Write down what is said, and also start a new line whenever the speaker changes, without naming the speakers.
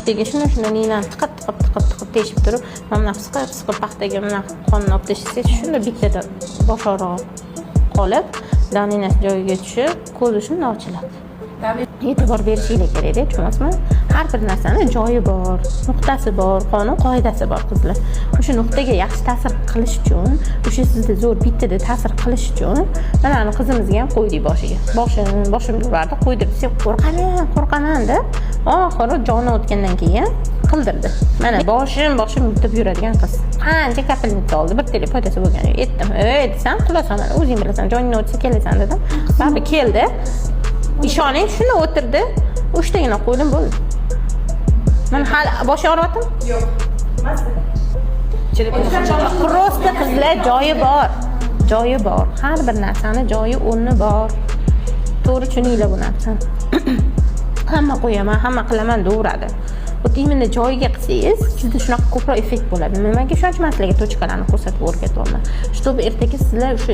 Tagiga shuni shuni iynani tiqib, tiqib, tiqib, tiqib, teshib turib, mana bunaqa siqib siqib, paxtaga bunaqa qonni olib tashlasangiz, shunda bittada bosh og'rig'i qolib, давление si joyiga tushib, ko'zi shundoq ochiladi. E'tibor berishinglar kerakda, tushunyapsizmi? Har bir narsani joyi bor, nuqtasi bor, qonun qoidasi bor, qizlar. O'sha nuqtaga yaxshi ta'sir qilish uchun, o'sha sizda zo'r bittada ta'sir qilish uchun mana uni qizimizga ham qo'ydik boshiga. Boshim, boshim urardi, qo'ydirib desak, qo'rqaman, qo'rqaman deb, oxiri joni o'tgandan keyin qildirdi. Mana boshim, boshim deb yuradigan qiz qancha капельница oldi, bir tili foydasi bo'lgani yo'q. Aytdim, ey desam, xulosa, mana o'zing bilasan, joningdan o'tsa kelasan dedim. Baribir keldi. Ishoning, shunda o'tirdi, uchtagina qo'ydim, bo'ldi. Mana hali boshi og'riyaptimi?
Yo'q.
Просто, qizlar, joyi bor, joyi bor. Har bir narsani joyi, o'rni bor. To'g'ri tushuninglar bu narsani. Hamma qo'yaman, hamma qilaman deyaveradi. Вот именно joyiga qilsangiz, sizda shunaqa ko'proq effekt bo'ladi. Nimaga shuning uchun man sizlarga точка larni ko'rsatib o'rgatyapman, чтобы ertaga sizlar o'sha